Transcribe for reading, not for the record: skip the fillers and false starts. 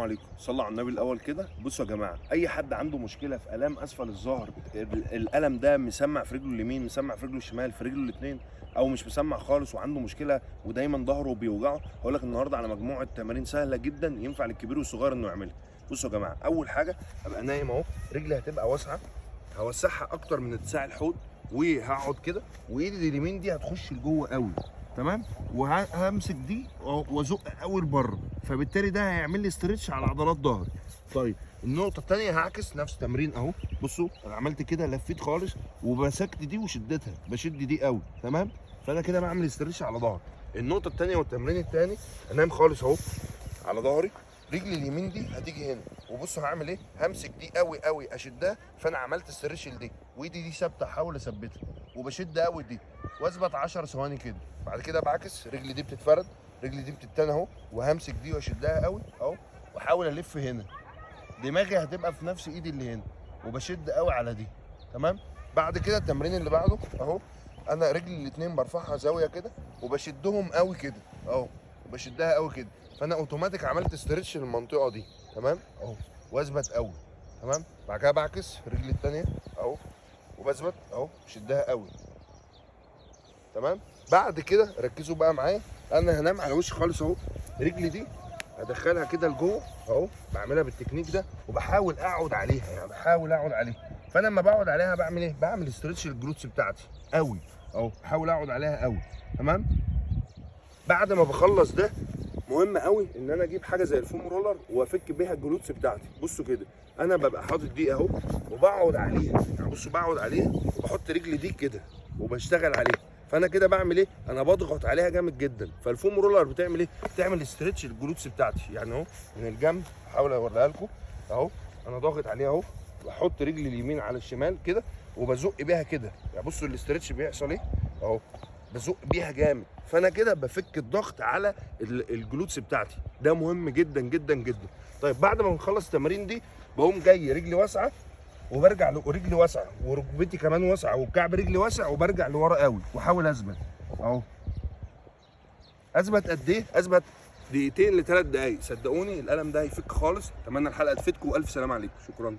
عليكم. صلوا على النبي الاول كده. بصوا يا جماعة، اي حد عنده مشكلة في الام اسفل الظهر، الالم ده مسمع في رجله اليمين، مسمع في رجله الشمال، في رجله الاثنين، او مش مسمع خالص وعنده مشكلة ودايما ظهره بيوجعه، هقول لك النهارده على مجموعة تمارين سهلة جدا ينفع للكبير والصغير انه يعملها. بصوا يا جماعة، اول حاجة هبقى نايم اهو، رجلي هتبقى واسعة، هوسعها اكتر من اتساع الحوض، وهقعد كده وايدي اليمين دي هتخش لجوه قوي، تمام؟ وهمسك دي وازق قوي لبره، فبالتالي ده هيعمل لي stretch على عضلات ظهري. طيب النقطة الثانية هعكس نفس التمرين اهو. بصوا انا عملت كده، لفيت خالص ومسكت دي وشدتها، بشد دي قوي، تمام؟ فانا كده بعمل stretch على ظهري. النقطة الثانية والتمرين الثاني، انام خالص اهو على ظهري، رجلي اليمين دي هتيجي هنا، وبصوا هعمل ايه، همسك دي قوي قوي اشدها، فانا عملت stretch لدي، وايدي دي ثابتة احاول اثبتها، وبشد قوي دي واثبت 10 ثواني كده. بعد كده بعكس، رجلي دي بتتفرد، رجلي دي بتتنى اهو، وهمسك دي واشدها قوي اهو، واحاول الف هنا، دماغي هتبقى في نفس ايدي اللي هنا، وبشد قوي على دي، تمام؟ بعد كده التمرين اللي بعده اهو، انا رجلي الاتنين برفعها زاوية كده وبشدهم قوي كده اهو، وبشدها قوي كده، فانا اوتوماتيك عملت stretch للمنطقة دي، تمام اهو، واثبت قوي، تمام؟ بعد كده بعكس رجلي التانية اهو، وبثبت اهو، بشدها قوي، تمام؟ بعد كده ركزوا بقى معايا، انا هنام على وشي خالص اهو، رجلي دي هدخلها كده لجوه اهو، بعملها بالتكنيك ده، وبحاول اقعد عليها، يعني بحاول اقعد عليها. فانا لما بقعد عليها بعمل ايه؟ بعمل stretch لل glutes بتاعتي قوي اهو، بحاول اقعد عليها قوي، تمام؟ بعد ما بخلص ده، مهم قوي ان انا اجيب حاجة زي ال foam roller وافك بيها ال glutes بتاعتي. بصوا كده، انا ببقى حاطط دي اهو وبقعد عليها، يعني بصوا بقعد عليها وبحط رجلي دي كده وبشتغل عليها، فانا كده بعمل ايه؟ انا بضغط عليها جامد جدا. فال foam roller بتعمل ايه؟ بتعمل stretch لل glutes بتاعتي، يعني اهو من الجنب احاول اوريها لكم اهو، انا ضاغط عليها اهو، بحط رجلي اليمين على الشمال كده وبزق بيها كده، يعني بصوا ال stretch بيحصل ايه اهو، بزق بيها جامد، فانا كده بفك الضغط على ال glutes بتاعتي. ده مهم جدا جدا جدا. طيب بعد ما بنخلص التمارين دي بقوم جاي رجلي واسعة وبرجع رجلي واسعة وركبتي كمان واسعة وكعب رجلي واسع، وبرجع لورا قوي واحاول اثبت اهو. اثبت قد ايه؟ اثبت دقيقتين لثلاث دقايق، صدقوني الالم ده هيفك خالص. اتمنى الحلقة تفيدكم، والف سلامه عليكم، شكرا.